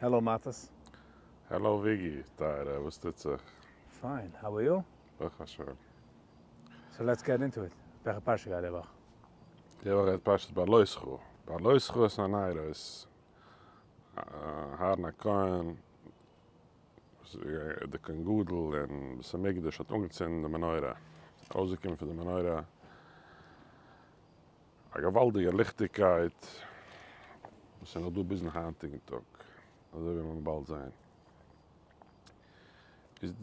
Hello מאטעס. Hello וויגי טייערע, וואס טוט זיך? Fine, how are you? ברוך השם. So let's get into it. וועלכע פרשה גייט די וואך? די וואך גייט פרשת בהעלותך. בהעלותך את הנרות. אהרן הכהן, די כהן גדול אין בית המקדש האט אנגעצינדן די מנורה. ארויסגעקומען פון די מנורה א געוואלדיגע ליכטיגקייט וואס איז נאך דא ביזן היינטיגן טאג, אזוי ווי מ'וועט באלד זען. איז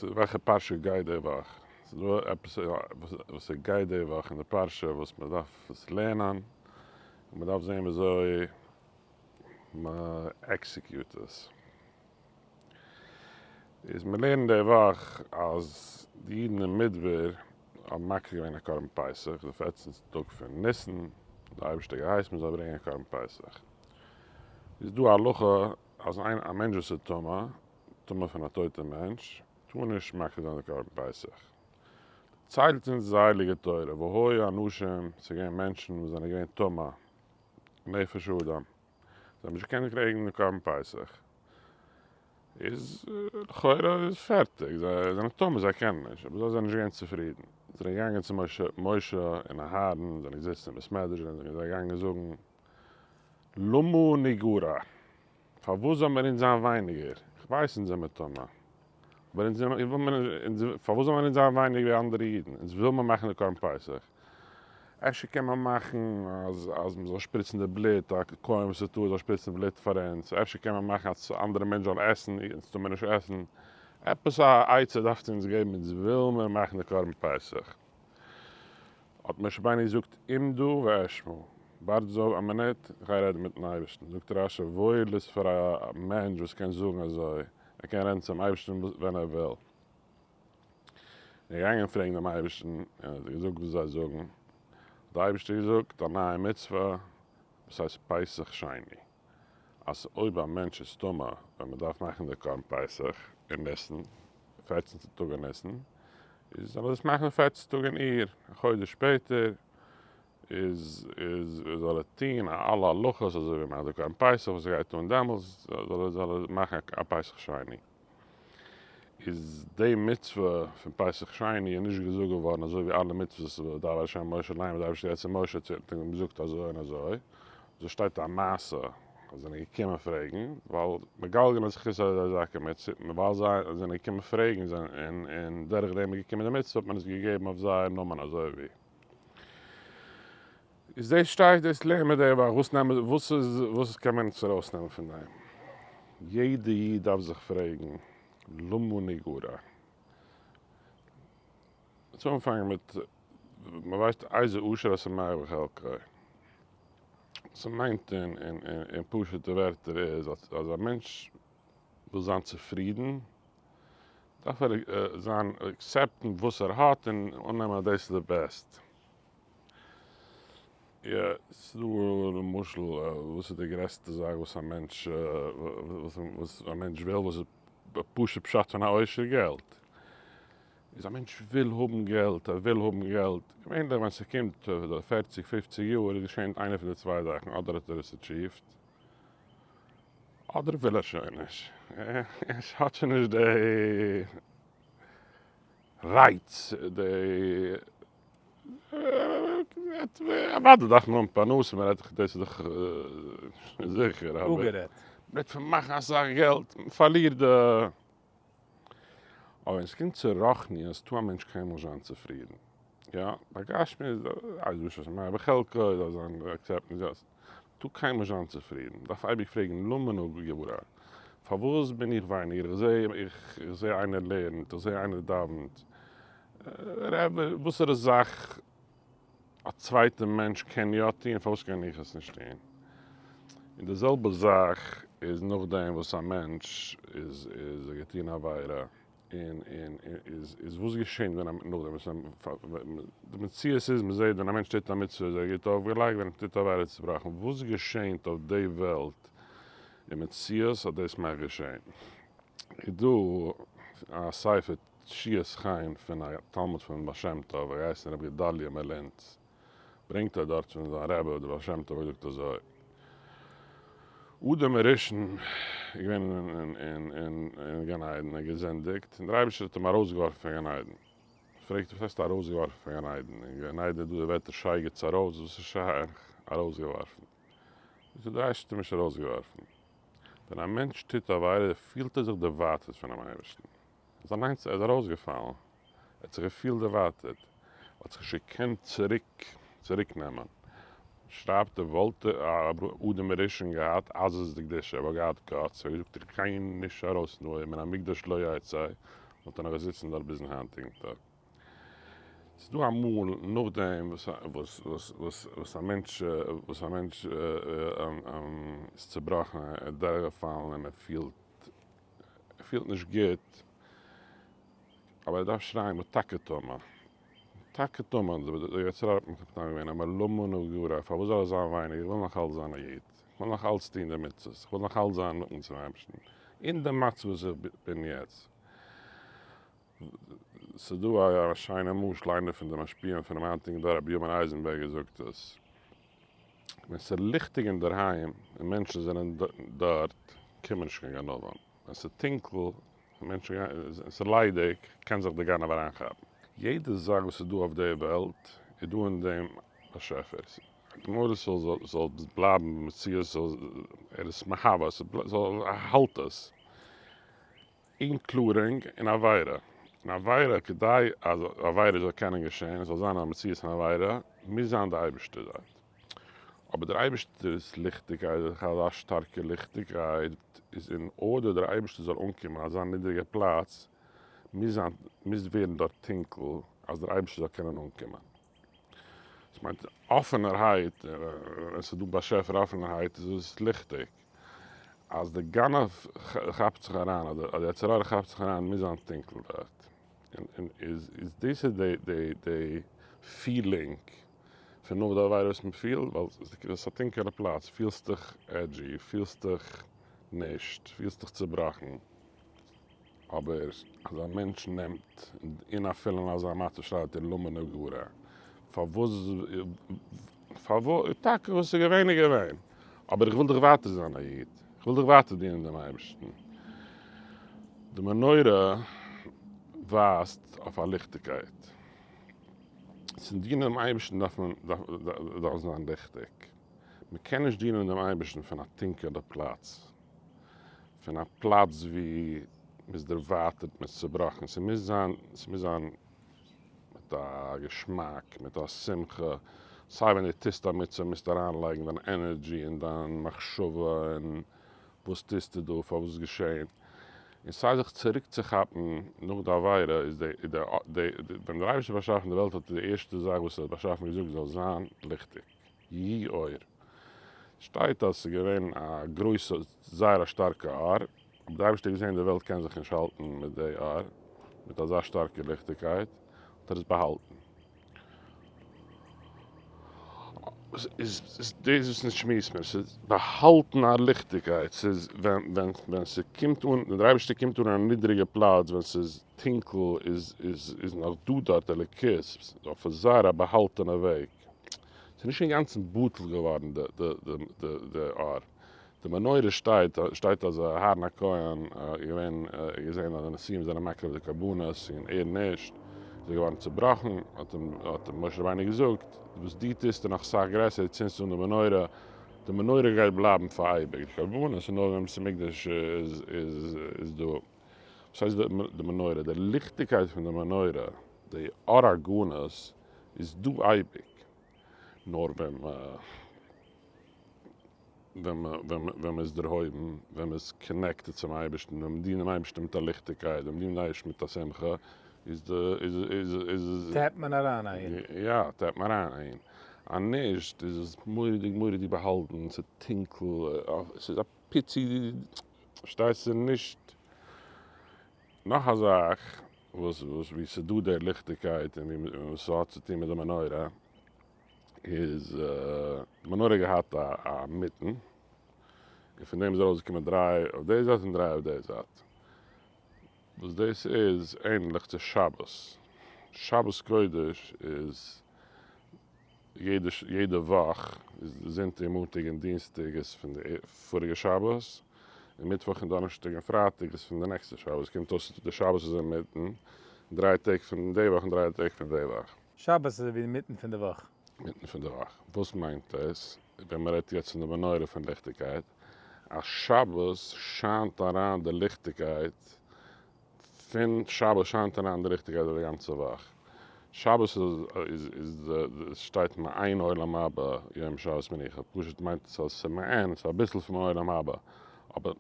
וועלכע פרשה גייט די וואך? ס'איז דא עפעס וואס גייט די וואך אין די פרשה וואס מ'דארף עס לערנען, און מ'דארף זען וויאזוי מ' execute עס. איז מ'לערנט די וואך אז די אידן אין מדבר האבן מקריב געווען א קרבן פסח די פערצנטע טאג פון ניסן, די אייבערשטער האט געהייסן מ'זאל ברענגען א קרבן פסח. איז דא א הלכה אז איין א מענטש וואס איז טמא, טמא פון א טויטע מענטש, טאר נישט מקריב זיין די קרבן פסח. דערציילט אונז די הייליגע תורה, והיו אנשים, ס'איז געווען מענטשן וואס זענען געווען טמא, נפש אדם, זיי האבן נישט געקענט קריגן די קרבן פסח, איז לכאורה איז פערטיג, זיי זענען טמא זיי קענען נישט, אבער זיי זענען נישט געווען צופרידן, זיי זענען געגאנגען צו משה, משה און אהרן זענען געזיצן אין בית מדרש זענען זיי געגאנגען זאגן למה נגרע, פארוואס זאל מיר אונז זיין ווייניגער, איך ווייס אונז זעמיר טמא, אבער אונז אונז פארוואס זאל מען אונז זיין ווייניגער ווי אנדערע אידן, אונז וויל מען מאכן די קרבן פסח, אפשר קען מען מאכן אז אז מען זאל שפריצן די בלוט, א כהן וואס איז טהור זאל שפריצן בלוט פאר אונז, אפשר קען מען מאכן אז אנדערע מענטשן זאלן עסן, אונז טאר מען נישט עסן, עפעס א עצה דארפסטו אונז געבן, אונז וויל מיר מאכן די קרבן פסח. האט משה רבינו געזאגט עמדו ואשמעה, ווארט זאל א מינוט, איך גיי רעדן מיטן אייבערשטן, זאגט רשי, וואויל איז פאר א מענטש וואס קען זאגן אזוי, ער קען רעדן צום אייבערשטן ווען ער וויל. ער איז געגאנגען פרעגן דעם אייבערשטן, און ער האט געזאגט וואס זיי זאגן, האט דער אייבערשטער געזאגט א נייע מצוה וואס הייסט פסח שני, אז אויב א מענטש איז טמא ווען מען דארף מאכן די קרבן פסח אין ניסן, פערצנטע טאג אין ניסן, איז זאל ער עס מאכן פערצן טאג אין אייר, א חודש שפעטער, איז איז זאל ער טוהן אלע הלכות אזוי ווי מען מאכט די קרבן פסח וואס ער גייט טון דעמאלס, זאל ער זאל ער מאכן א פסח שני. איז די מצוה פון פסח שני איז נישט געזאגט געווארן אזוי ווי אלע מצוות וידבר ה' אל משה לאמר, די אייבערשטער רעדט צו משה האט אים געזאגט אזוי און אזוי, דא שטייט א מעשה אז זיי זענען געקומען פרעגן ווייל מגלגלין זכות על ידי זכאי מצוה, ווייל זיי זענען געקומען פרעגן און דורך דעם איז געקומען די מצוה האט מען עס געגעבן אויף זייער נאמען אזוי ווי. איז דאס שטייט דאס לערנען מיר די וואך, וואס נעמען וואס איז וואס קען מען אונז ארויסנעמען פון דעם? יעדע איד דארף זיך פרעגן למה נגרע? צו אנפאנגען מיט מען ווייסט איזה עושר השמח בחלקו, ס'מיינט אין פשוט'ע ווערטער איז אז א מענטש וויל זיין צופרידן דארף ער זיין accept ן וואס ער האט און אננעמען אז דאס איז די בעסט. יא, ס'איז דא למשל וואס איז די גרעסטע זאך וואס א מענטש וואס א מענטש וויל וואס איז פשוט פשט פון א עושר געלט. איז א מענטש וויל האבן געלט ער וויל האבן געלט, געווענליך ווען ס'קומט די פערציג פופציג יאר איז געשען איינע פון די צוויי זאכן אדער האט ער עס achieved אדער וויל ער שוין נישט, ער האט שוין נישט די רייץ, די אוודאי דארף מען האבן פרנסה, מען רעדט דאך דאס איז דאך זיכער, אבער אפגערעדט. מען רעדט פון מאכן אסאך געלט, מען פארלירט די, אבער ווען עס קומט צו רוחניות טאר א מענטש קיינמאל נישט זיין צופרידן, יא, ביי גשמיות איז דא ששמח בחלקו, דארף זיין accept ן, טאר קיינמאל נישט זיין צופרידן, דארף אייביג פרעגן למה נגרע, פארוואס בין איך ווייניגער, איך זע איך זע איינער לערנט, איך זע איינער דאווענט, רבי וואסערע זאך א צווייטע מענטש קען יא טון פארוואס קען איך עס נישט טון? און די זעלבע זאך איז נאכדעם וואס א מענטש איז איז געטון עבירה, און און איז איז וואס געשענט ווען א נאכדעם וואס די מציאות איז מען זעט ווען א מענטש טוט א מצוה איז ער גוט אויפגעלייגט ווען ער טוט עבירה איז צובראכן וואס געשענט אויף די וועלט אין מציאות אז דאס מאכט געשען איז דא א ספר תשועת חן פון א תלמיד פון בעל שם טוב ער געהייסן רבי גדליה מלינץ ברענגט ער דארט פון זיין רבי דער בעל שם טוב ער זאגט אזוי. אדם הראשון איז געווען אין גן עדן, ער האט געזינדיגט, און דער אייבערשטער האט אים ארויסגעווארפן פון גן עדן. פרעגט ער וואס הייסט ארויסגעווארפן פון גן עדן? אין גן עדן איז דא די ווערטער שייגעץ ארויס, וואס איז שייך ארויסגעווארפן? זאגט ער דער אייבערשטער האט אים נישט ארויסגעווארפן. ווען א מענטש טוט עבירה פילט ער זיך דערווייטערט פונעם אייבערשטן. ער איז אליינס ער איז ארויסגעפאלן, ער האט זיך געפילט דערווייטערט, ער האט זיך נישט געקענט צוריק צוריק נעמען. שרייבט ער וואלט אדם הראשון געהאט עזות דקדושה, ער וואלט געהאט guts, ער האט געזאגט איך גיי נישט ארויס נאר מן המקדש לא יצא, וואלט ער נאך געזיצן דארט ביזן היינטיגן טאג. ס'איז דא אמאל נאכדעם וואס א מענטש וואס א מענטש איז צובראכן, ער איז דורכגעפאלן און ער פילט ער פילט נישט גוט, אבער ער דארף שרייען טאקע טמא, טאקע טמא, דער יצר הרע האט מיך מטמא געווען, אבער למה נגרע, פארוואס זאל עס זיין ווייניג, איך וויל נאך אלץ זיין א איד, איך וויל נאך אלץ טון די מצוות, איך וויל נאך אלץ זיין נאנט צום אייבערשטן, אין די מצב וואס איך בין יעצט. ס'איז דא א שיינע משל, איינער פון די משפיעים פונעם היינטיגן דור רבי בנימין אייזענבערגער זאגט עס, ווען ס'איז ליכטיג אינדערהיים און מענטשן זענען דארט קומען נישט קיין גנבים, ווען ס'איז טונקל און מענטשן גייען און ס'איז ליידיג קען זיך דער גנב אריינכאפן. יעדע זאך וואס איז דא אויף די וועלט איז דא אין דעם באשעפער, נאר עס זאל בלייבן במציאות, ער איז מהווה, ס'זאל האלט עס. including אין עבירה. אין עבירה, כדי אז עבירה זאל קענען געשען, עס זאל זיין א מציאות פון עבירה, מוז זיין די אייבערשטער דארט. אבער דער אייבערשטער'ס ליכטיגקייט איז דאך אזא שטארקע ליכטיגקייט, איז in order דער אייבערשטער זאל אנקומען אזא נידריגע פלאץ, מוז זיין, מוז ווערן דארט טונקל, אז דער אייבערשטער זאל קענען אנקומען. דאס מיינט אפענערהייט, ווען ס'איז דא באשעפער אפענערהייט איז עס ליכטיג. אז די גנב כאפט זיך אריין, אז די יצר הרע כאפט זיך אריין, מוז זיין טונקל דארט. און איז דאס איז די די די feeling פון נאך די עבירה וואס מען פילט, ווייל עס איז א טונקעלע פלאץ, פילסט דיך edgy, פילסט דיך נישט, פילסט דיך צובראכן. אבער אז א מענטש נעמט און אפילו אין אזא מצב שרייט ער למה נגרע, פארוואס פארוואס טאקע וואס איז געווען איז געווען, אבער איך וויל דאך ווייטער זיין א איד, איך וויל דאך ווייטער דינען דעם אייבערשטן. די מנורה ווייזט אויף א ליכטיגקייט. צום דינען דעם אייבערשטן דארף מען דארף זיין ליכטיג. מען קען נישט דינען דעם אייבערשטן פון א טונקעלע פלאץ. פון א פלאץ ווי מ'איז דערווייטערט, מ'איז צובראכן, ס'מוז זיין, ס'מוז זיין מיט א געשמאק, מיט א שמחה, סיי ווען דו טוסט א מצוה מוזטו אריינלייגן דיין energy און דיין מחשבה און וואס טוסטו דא, פארוואס איז געשען, און סיי זיך צוריקצוכאפן נאך די עבירה איז די, די, די, ווען דער אייבערשטער האט באשאפן די וועלט האט ער די ערשטע זאך וואס ער האט באשאפן געזאגט זאל זיין ליכטיג. יהי אור. שטייט אז ס'איז געווען א גרויסע זייער א שטארקע אור, אבער די אייבערשטער האט געזען די וועלט קען זיך נישט האלטן מיט די אור, מיט אזא שטארקע ליכטיגקייט, האט ער עס באהאלטן. איז דאס וואס אונז שמועסן מיר, ס'איז באהאלטן א ליכטיגקייט, ס'איז ווען ווען ווען ס'קומט אן, ווען דער אייבערשטער קומט אן אין א נידריגע פלאץ, ווען ס'איז טונקל איז איז איז נאך דא דארט אלוקות, אויף א זייער א באהאלטענע וועג. ס'איז נישט אינגאנצן בטל געווארן די אור. די מנורה שטייט שטייט אז אהרן הכהן איז געווען געזען אז די נשיאים זענען מקריב די קרבנות און ער נישט, איז ער געווארן צובראכן, האט אים האט אים משה רבינו געזאגט, וואס דו טוסט איז נאך אסאך גרעסער, דו צינדסט אן די מנורה, די מנורה גייט בלייבן פאר אייביג, די קרבנות איז נאר ווען בית המקדש איז איז דא. וואס הייסט די מנורה? די ליכטיגקייט פון די מנורה, די אור הגנוז, איז דא אייביג, נאר ווען ווען ווען מ'איז דערהויבן, ווען מ'איז connected צום אייבערשטן, ווען מ'דינט דעם אייבערשטן מיט א ליכטיגקייט, ווען מ'דינט דעם אייבערשטן מיט א שמחה, איז די איז איז איז. tap ט מען אריין אהין. יא, tap ט מען אריין אהין. אז נישט איז עס מורא'דיג מורא'דיג באהאלטן, ס'איז טונקל, ס'איז א פיצי, פארשטייסט, ס'איז נישט. נאך א זאך וואס וואס ווי ס'איז דא די ליכטיגקייט און ווי וואס ס'האט צו טון מיט די מנורה איז די מנורה האט געהאט א א מיטן און פון דעם איז ארויסגעקומען דריי אויף די זייט און דריי אויף די זייט וואס דאס איז ענליך צו שבת, שבת קודש איז. יעדע יעדע וואך איז זונטאג מאנטאג און דינסטאג איז פון די פאריגע שבת, און מיטוואך און דאנערשטאג און פרייטאג איז פון די נעקסטע שבת, קומט אויס די שבת איז אינמיטן, דריי טעג פון די וואך און דריי טעג פון די וואך. שבת איז אזויווי אינמיטן פון די וואך. מיטן פון די וואך. וואס מיינט דאס ווען מען רעדט יעצט פון די מנורה פון ליכטיגקייט? אז שבת שיינט אריין די ליכטיגקייט, פון שבת שיינט אריין די ליכטיגקייט אויף די גאנצע וואך. שבת איז איז די שטייט מעין עולם הבא יום שבת מנוחה, פשוט מיינט עס אז ס'איז מעין, ס'איז אביסל פון עולם הבא, אבער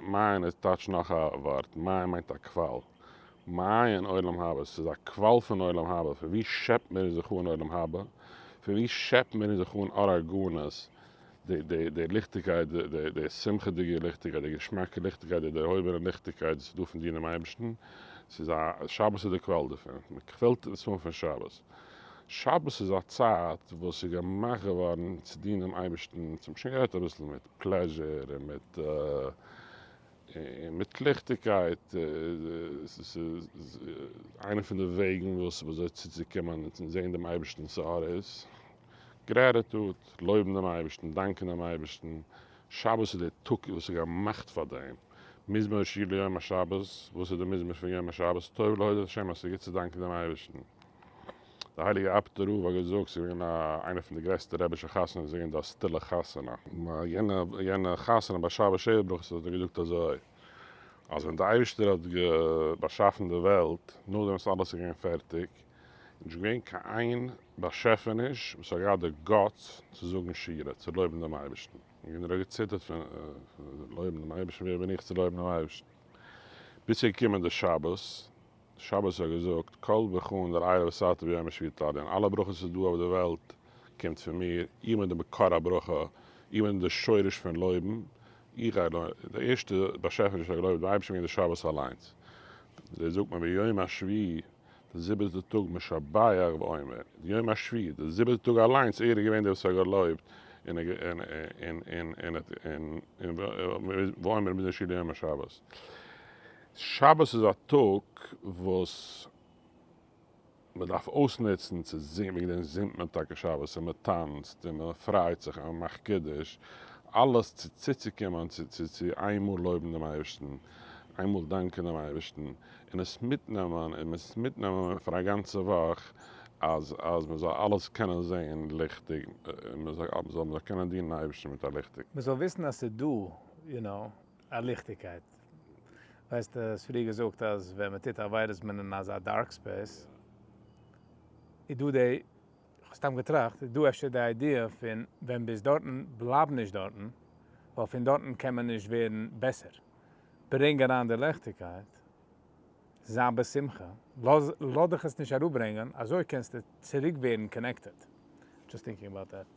מעין איז טייטש נאך א ווארט, מעין מיינט א קוואל, מעיין עולם הבא, ס'איז א קוואל פון עולם הבא, פון וואו שעפט מיר זיך אן עולם הבא? פון וואו שעפט מיר זיך אן אור הגנוז, די די ליכטיגקייט, די שמחה'דיגע ליכטיגקייט, די געשמאקע ליכטיגקייט, די דערהויבענע ליכטיגקייט וואס איז דא פון דינען דעם אייבערשטן, ס'איז א, שבת איז די קוואל דערפון, מען קוועלט עס אן פון שבת. שבת איז א צייט וואס איז געמאכט געווארן צו דינען דעם אייבערשטן, אונז האבן שוין גערעדט אביסל מיט pleasure און מיט און מיט ליכטיגקייט, ס'איז איינע פון די וועגן וואס וויאזוי צוצוקומען און צו זען דעם אייבערשטנ'ס אור איז, gratitude, לויבן דעם אייבערשטן, דאנקען דעם אייבערשטן, שבת איז דער טאג וואס איז געמאכט פאר דעם, מזמור שיר ליום השבת, וואס איז די מזמור פון יום השבת? טוב להודות לה' אז ס'איז גוט צו דאנקען דעם אייבערשטן. דער הייליגער אפטער רב האט געזאגט, ס'איז געווען א איינע פון די גרעסטע רבי'שע חתונות, איז געווען די אסטילע חתונה. ביי יענע יענע חתונה ביי שבת שבע ברכות האט ער געזאגט אזוי, אז ווען דער אייבערשטער האט באשאפן די וועלט, נאכדעם וואס אלעס איז געווען פערטיג, איז נישט געווען קיין איין באשעפעניש וואס האט געהאט די guts צו זאגן שירה, צו לויבן דעם אייבערשטן. און ער האט געציטערט פון לויבן דעם אייבערשטן, ווער בין איך צו לויבן דעם אייבערשטן? ביז ס'איז געקומען די שבת, שבת האט געזאגט, כל ברכאן דלעילא ותתא ביומא שביעי תליין, אלע ברכות וואס איז דא אויף די וועלט קומט פון מיר, איך בין די מקור הברכה, איך בין די שורש פון לויבן, איך גיי לויבן, די ערשטע באשעפעניש וואס האט געלויבט דעם אייבערשטן איז געווען די שבת אליינס, דאס זאגט מען ביום השביעי, די זיבעטע טאג משבח ואומר, די יום השביעי, די זיבעטע טאג אליינס, ער איז געווען דער וואס האט געלויבט, און און און ואומר מזמור שיר ליום השבת. שבת איז א טאג וואס מען דארף אויסנוצן צו זינגען, וועגן דעם זינגט מען טאקע שבת און מען טאנצט און מען פרייט זיך און מען מאכט קידוש, אלעס צו צוצוקומען צו צו צו איינמאל לויבן דעם אייבערשטן, איינמאל דאנקען דעם אייבערשטן, און עס מיטנעמען און עס מיטנעמען פאר א גאנצע וואך, אז אז מען זאל אלעס קענען זען ליכטיג, און מען זאל מען זאל קענען דינען אייבערשטן מיט א ליכטיג. מען זאל וויסן אז ס'איז דא, you know, א ליכטיגקייט. ווייסט האסט פריער געזאגט אז ווען מען טוט עבירות איז מען אין אזא dark space, איז דא די, כ'האב סתם געטראכט, איז דא אפשר די idea פון ווען ביסט דארטן בלייב נישט דארטן, ווייל פון דארטן קען מען נישט ווערן בעסער. ברענג אריין די ליכטיגקייט, זיי בשמחה, לאז דיך עס נישט אראפברענגען, אזוי קענסטו צוריק ווערן connected. Just thinking about that.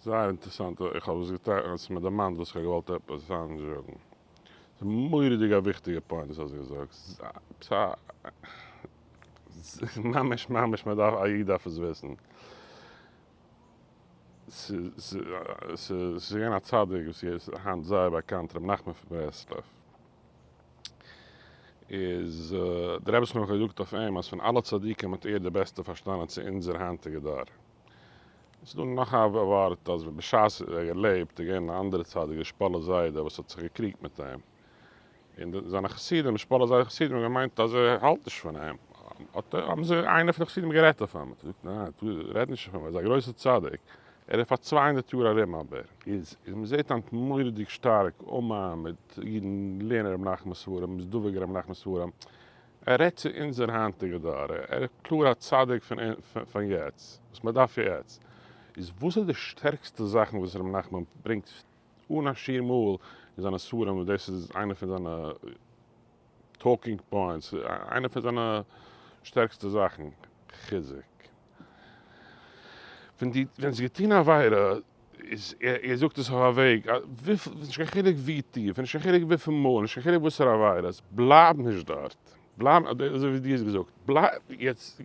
זייער אינטערעסאנט, איך האב עס געטראכט און עס איז מיר דערמאנט וואס איך האב געוואלט עפעס אנדערש זאגן. ס'איז מורא'דיג א וויכטיגע point וואס האסט געזאגט. ס'איז ממש ממש מען דארף א איד דארף עס וויסן. ס'איז געווען א צדיק וואס איז היינט זייער באקאנט ר' נחמן פון ברסלב. איז דער רבי זכרונו לברכה האט געזאגט אויף אים אז פון אלע צדיקים האט ער די בעסטע פארשטאנען צו אונזער היינטיגע דור. עס איז דא נאך א ווארט אז בשעת ער האט געלעבט איז געווען א אנדערע צדיק די שפאלע זיידע וואס האט זיך געקריגט מיט אים, און זיינע חסידים די שפאלע זיידע חסידים האבן געמיינט אז ער האלט נישט פון אים, האט האבן זיי איינער פון די חסידים גערעדט אויף אים, האט ער געזאגט ניין רעד נישט אויף אים ער איז א גרויסער צדיק, ער איז פאר 200 יאר ארום אבער. איז מען זעט היינט מורא'דיג שטארק אומאן מיט אידן לערנען רבי נחמנ'ס ספרים, איז דבוק אין רבי נחמנ'ס ספרים, ער רעדט צו אונזער היינטיגע דור, ער איז קלאר א צדיק פון יעצט, וואס מען דארף יעצט, איז וואס איז די שטערקסטע זאכן וואס ר' נחמן ברענגט אן א שיעור מאל אין זיינע ספרים, וואס דאס איז איינע פון זיינע talking points, איינע פון זיינע שטערקסטע זאכן, חיזוק. ווען דו ווען האסט געטון א עבירה, איז ער זאגט עס אויף א וועג, וויפיל, נישט קיין חילוק ווי טיף, נישט קיין חילוק וויפיל מאל, נישט קיין חילוק וואסערע עבירות, בלייב נישט דארט, בלייב, אזוי ווי דו האסט געזאגט, בלייב, יעצט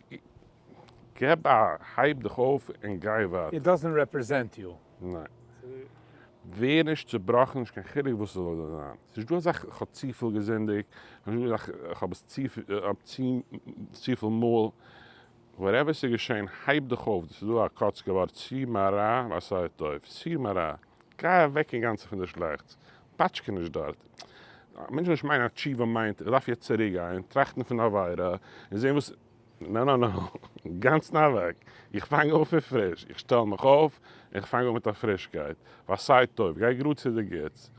געב א הייב דיך אויף און גיי ווייטער. It doesn't represent you. ניין. ווער נישט צובראכן, נישט קיין חילוק וואס עס זאל זיין. ס'נישט דא א זאך איך האב צופיל געזינדיגט, נישט דא א זאך איך האב עס צופיל מאל. Whatever ס'איז געשען, הייב דיך אויף, דאס איז דא א קאצקער ווארט, סור מרע ועשה טוב, סור מרע, גיי אוועק אינגאנצן פון די שלעכטס, פאטשקע נישט דארט. מענטשן זאלן נישט מיינען אז תשובה מיינט איך דארף יעצט צוריק גיין, טראכטן פון די עבירה, און זען וואס, נא נא נא, אינגאנצן אוועק, איך פאנג אויף פון פריש, איך שטעל מיך אויף, און איך פאנג אן מיט א פרישקייט, ועשה טוב, גיי גראד צו די גוטס,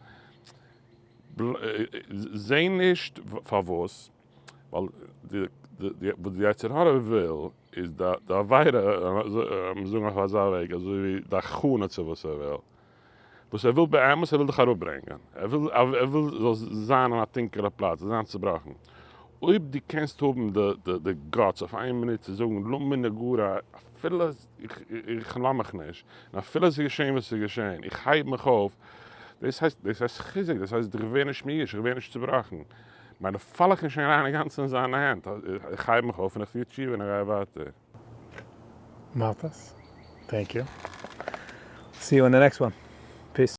זע נישט פארוואס, ווייל וואס די יצר הרע וויל איז די עבירה, לאמיר זאגן אויף אזא וועג, אזוי ווי די הכנה צו וואס ער וויל. וואס ער וויל באמת, ער וויל דיך אראפברענגען, ער וויל ער וויל זאלסט זיין אין א טונקעלע פלאץ, זיין צובראכן. אויב דו קענסט האבן די די די guts אויף איין מינוט צו זאגן למה נגרע, אפילו איך איך לאז מיך נישט, און אפילו עס איז געשען וואס עס איז געשען, איך הייב מיך אויף, דאס הייסט דאס הייסט חיזוק, דאס הייסט איך ווער נישט מיואש, איך ווער נישט צובראכן, מילא פאל איך נישט אריין אינגאנצן אין זיינע הענט, איך הייב מיך אויף און איך טו תשובה און איך גיי ווייטער. מאטעס, thank you. See you in the next one.